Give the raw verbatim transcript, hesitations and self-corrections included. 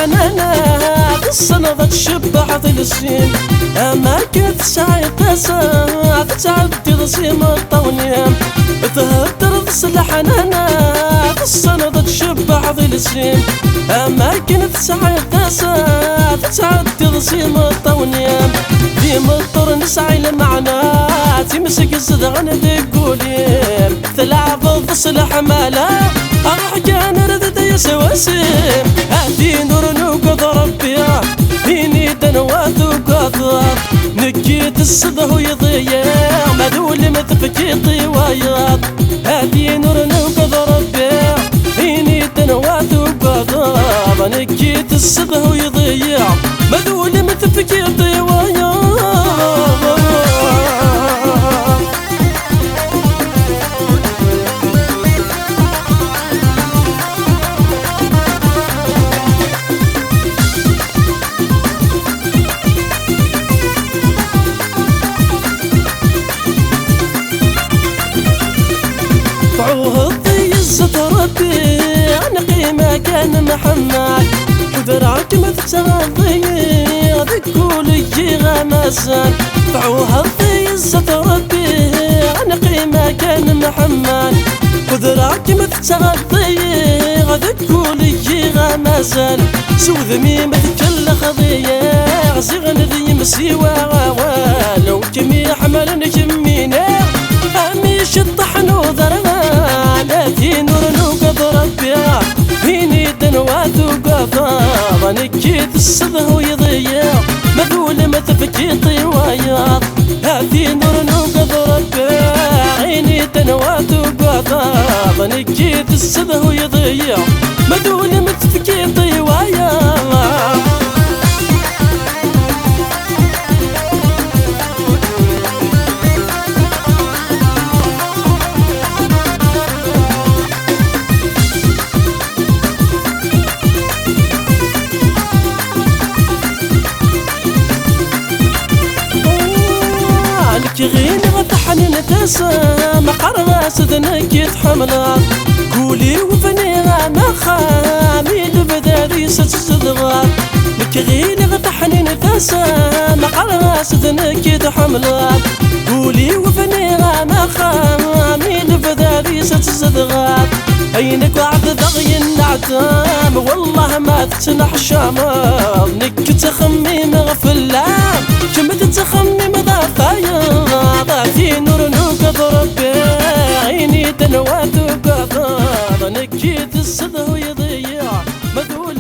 Nana, tessneḍ ad tcebbeḥ di lezim, am akken tesɛiḍ tasa, tettɛeddiḍ s imeṭṭawen-im. Theddreḍ s leḥnana, tessneḍ ad tcebbeḥ di lezim, am akken tesɛiḍ tasa, tettɛeddiḍ s imeṭṭawen-im. D imeṭṭuren nesɛi lmeɛna, timseg zedɣen deg wul-im. Tleɛbeḍ s leḥmala, ruḥ kan rred-d ay aswasim. A tin ur nugad Rebbi, ini-d anwa tugadeḍ. Nekki tessedhuyeḍ-iyi, ma d ul-im tefkiḍ i wayeḍ. A tin ur nugad Rebbi, ini-d anwa tugadeḍ. Nekki tessedhuyeḍ-iyi, ma d ul-im tefkiḍ i wayeḍ. Tɛuhdeḍ-iyi zzat Rebbi, neqqim kan Mḥemmed. Udreɣ-kem tettɣaḍ-iyi, deg wul-iyi ɣamazan. Tɛuhdeḍ-iyi zzat Rebbi, neqqim kan Mḥemmed. Udreɣ-kem tettɣaḍ-iyi, deg wul-iyi ɣamazan. S udem-im tkellex-iyi, ziɣen d yimsiwa awal. Kem iḥemmlen kemmini, am iceṭṭaḥ n uderɣal. A tin ur nugad Rebbi, ini-d anwa tugadeḍ. Nekki tessedhuyeḍ-iyi, ma d ul-im tefkiḍ i wayeḍ. A tin ur nugad Rebbi, ini-d anwa tugadeḍ. Nekki tessedhuyeḍ-iyi, ma d ul-im tefkiḍ i wayeḍ. Nekk ɣileɣ teḥnin tasa, ma qqareɣ-as d nekk i tḥemmleḍ. Guli-w bniɣ-am axxam, i lebdad-is ad tzedɣeḍ. Nekk ɣileɣ teḥnin tasa, ma qqareɣ-as d nekk i tḥemmleḍ. Guli-w bniɣ-am axxam, i lebdad-is ad tzedɣeḍ. Ayen akk ɛebdeɣ yenneɛtam, wellah ma tettneḥcameḍ. Nekk ttxemmimeɣ fell-am, kemm tettxemmimeḍ ɣef wayeḍ. A tin ur nugad Rebbi, ini-d anwa tugadeḍ. Nekki tessedhuyeḍ-iyi, ma d ul